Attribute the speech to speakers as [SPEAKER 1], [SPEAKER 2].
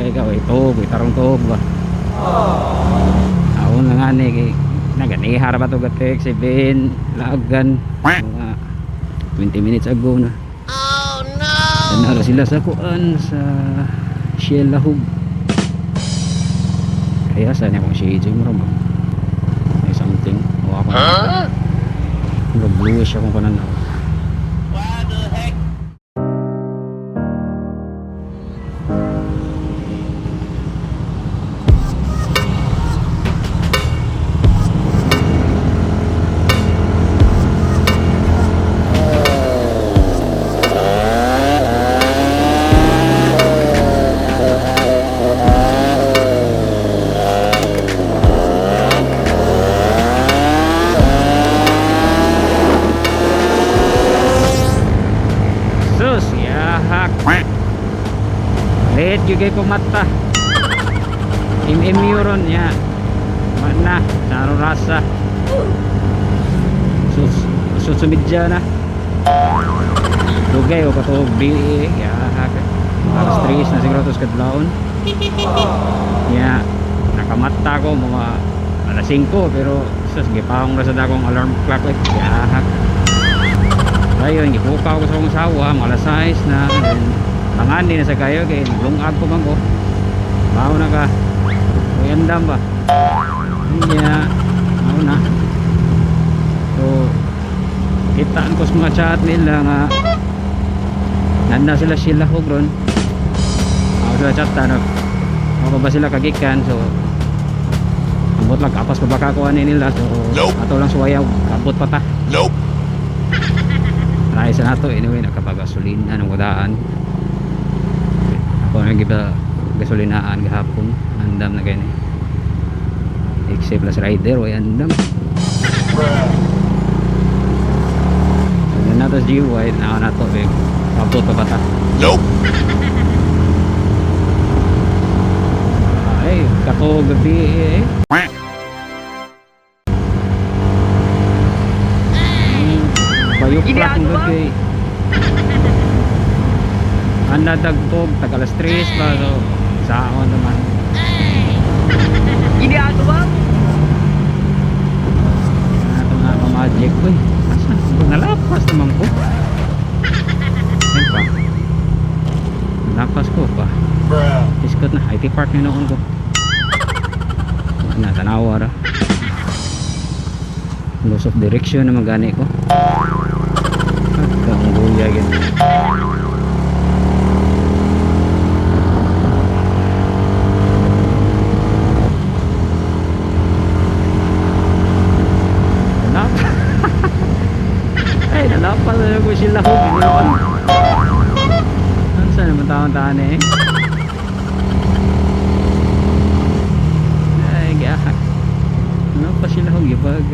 [SPEAKER 1] Ikaw ito, tarong tuog ba. Ako na nga ni kay naganihar ba to gatek si Ben lagan mga 20 minutes ago na.
[SPEAKER 2] Oh no!
[SPEAKER 1] Nara sila sa kuan sa Shell Lahug. Kaya sa niya kung si AJ mo ba? May something. O ako na.
[SPEAKER 2] Huh?
[SPEAKER 1] Murag bluish akong pananaw.
[SPEAKER 2] What the heck?
[SPEAKER 1] Sus, yahak. Late gyud kay kumata. MMU ron ya. Mana, saro rasa. Sus, susumidya na. Dugay o kato BE, yahak. Alas 3 na siguro tos kadlawon. Ya, nakamata ko mga alas 5 pero sus gipahong ra sa dakong alarm clock eh. Yahak. Ayun, gipukaw ko sa akong asawa, mga alas 6 na. Then, mangani na sa kayo, kay naglungag ko man ko. Bao na ka. Uy, andam ba? Iya, bao na. So, kitaan ko sa mga chat nila nga nanda sila sila hugron. Ako sila chat tanong. Ako ba sila kagikan? So, ambot lang, kapas pa baka ko ani nila. So,
[SPEAKER 2] Nope.
[SPEAKER 1] ato lang suwayaw, kabot pa ta.
[SPEAKER 2] Nope.
[SPEAKER 1] Try sa nato anyway nakapagasolina ng wadaan. Ako nang giba gasolinaan gahapon. Andam na gani. XC plus rider way andam. So na nato sa GY na nato eh. Abot pa bata.
[SPEAKER 2] Nope.
[SPEAKER 1] Ay, kato gabi eh. Bayuklak ng gabi. Ang nadagtog, tag alas 3 pa. So, sa ako naman.
[SPEAKER 3] Ginagawa mo?
[SPEAKER 1] Ano ito nga magic. Uy, asa? Nalapas naman ko. Ayun pa. Nalapas ko pa.
[SPEAKER 2] Bruh.
[SPEAKER 1] Iskot na. IT park na noon ko. Wala na, tanawa ra. Loss of direction naman gani ko. Ang guya gid. Nalapa. Ay, nalapa na ko sila ko. Ano naman taon-taon eh? Ay, gahak. Ano pa sila kong gibag?